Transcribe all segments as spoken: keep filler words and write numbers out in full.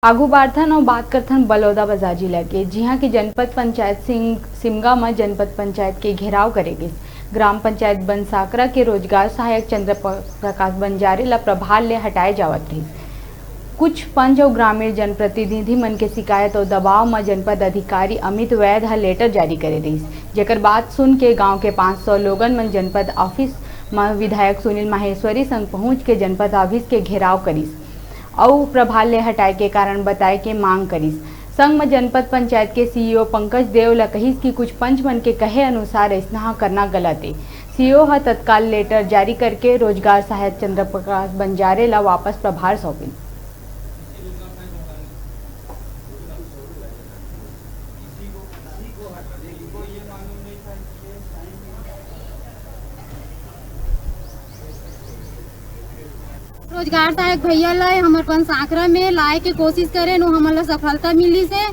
आगू बाढ़थन अउ बात करथन बलौदाबाजार जिला के, जिहां के जनपद पंचायत सिंग-, सिमगा म जनपद पंचायत के घेराव करे गिस। ग्राम पंचायत बनसाकरा के रोजगार सहायक चंद्र प-, प्रकाश बंजारे ल प्रभार ले हटाए जावत रहिस। कुछ पंच अउ ग्रामीण जनप्रतिनिधि मन के शिकायत अउ दबाव म जनपद अधिकारी अमित वैद ह लेटर जारी करे रहिस, जेकर बात सुन के गांव के पाँच सौ लोगन मन जनपद ऑफिस म विधायक सुनील माहेश्वरी संग पहुंच के जनपद ऑफिस के घेराव करिस। अउ प्रभार ले हटाए के कारण बताए के मांग करिस। संग म जनपद पंचायत के सीईओ पंकज देव ल कहिस कि कुछ पंच मन के कहे अनुसार अइसनहा करना गलत ए। सीईओ ह तत्काल लेटर जारी करके रोजगार सहायक चंद्र प्रकाश बंजारे ल वापस प्रभार सौंपिन। रोजगार सहायक भैया ला हमर बनसाकरा में लाए के कोशिश करेन, वो हमन ला सफलता मिलिस हे।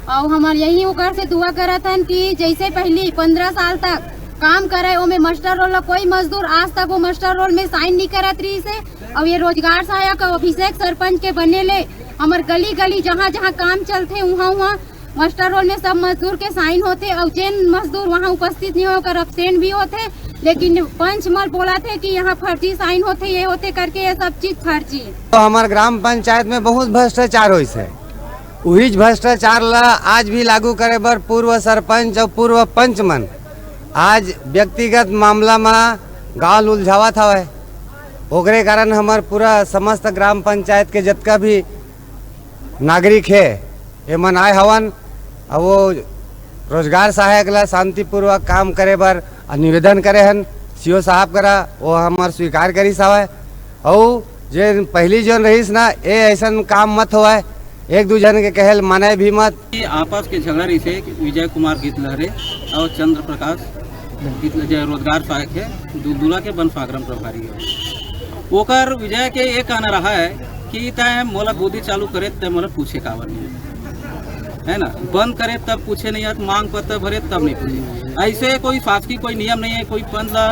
अउ हमर यही ओकर से दुआ करत हन कि जैसे पहली पन्द्रह साल तक काम करे, ओमे मस्टर रोल ला कोई मजदूर आज तक वो मस्टर रोल में साइन नहीं करत रहिस हे। अउ ये रोजगार सहायक अभिषेक सरपंच के बने ले हमर गली गली जहाँ जहाँ काम चलथे, उहाँ उहाँ मस्टर रोल में सब मजदूर के साइन होथे, अउ जेन मजदूर वहाँ उपस्थित नहीं होय, ओकर एब्सेंट भी होथे। लेकिन पंच मन बोलथे कि यहाँ फर्जी साइन होथे, ये होथे करके, ये सब चीज फर्जी। तो हमर ग्राम पंचायत में बहुत भ्रष्टाचार होइस हे, उहीच भ्रष्टाचार ला आज भी लागू करे बर पूर्व सरपंच अउ पूर्व पंच मन आज व्यक्तिगत मामला म गांव ल उलझावत हवय। ओकरे कारण हमर पूरा समस्त ग्राम पंचायत के जतका भी नागरिक हे, एमन आए हवन। अउ वो रोजगार सहायक ला शांतिपूर्वक काम करे बर निवेदन करे हन सीओ साहब करा, वो हमर स्वीकार करिस हवय। अउ जे पहली जोन रहिस ना, ए अइसन काम मत होवय, एक दू झन के कहे ल माने भी मत। ये आपस के झगड़ा रहिस हे कि विजय कुमार गीतलहरे अउ चंद्र प्रकाश गीतलहरे, जे रोजगार सहायक हे, दुलदुला के बनसाकरा म प्रभारी हे। ओकर विजय के ये कहना रहा है कि तैं मोला गोदी चालू करे, तैं मोला पूछे काबर नहीं, है ना? बंद करे तब पूछे नहीं, या तो मांग पत्र भरे तब नहीं पूछे। ऐसे कोई शासकीय कोई नियम नहीं है, कोई पंच ला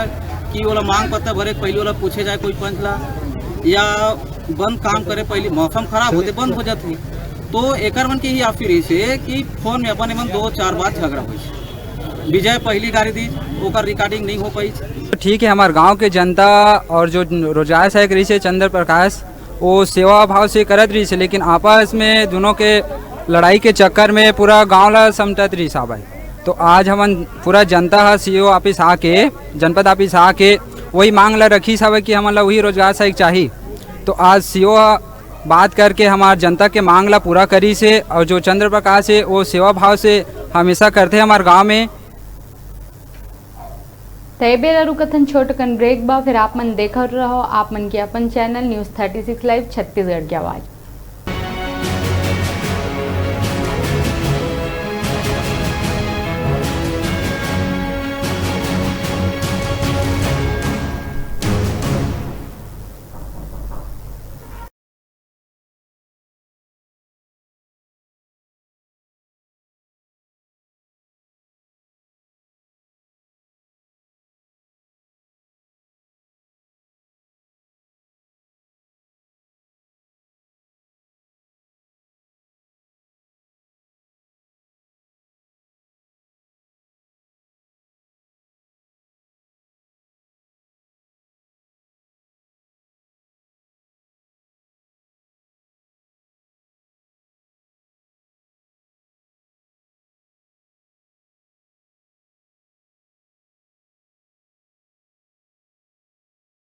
कि ओला मांग पत्र भरे पहले ओला पूछे जाए कोई पंच ला, या बंद काम करे पहले, मौसम खराब होते बंद हो जाते। तो एकर मन के ही आप फिर से कि फोन में अपन एमन दो चार बार झगड़ा होइस। विजय पहली गाड़ी दी, ओकर रिकॉर्डिंग नहीं हो पाई। ठीक है, हमारे गांव के जनता और जो रोजगार सहायक रहिस हे चंद्र प्रकाश, वो सेवा भाव से करत रहिस हे, लेकिन आपस में दोनों के लड़ाई के चक्कर में पूरा गांव ला समटत रहिस हे भाई। तो आज हमन पूरा जनता ह सीओ ऑफिस आके, जनपद ऑफिस आके वही मांग ला रखिस हवय कि हमन ला वही रोजगार सहायक चाही। तो आज सीओ बात करके हमार जनता के मांग ला पूरा करिस हे, और जो चंद्र प्रकाश हे, वो सेवा भाव से हमेशा करथे हमार गांव में। त ए बेरा रुकथन छोट कन ब्रेक बा, फिर आप मन देखत रहो आप मन के अपन channel news thirty six live Chhattisgarh की आवाज़।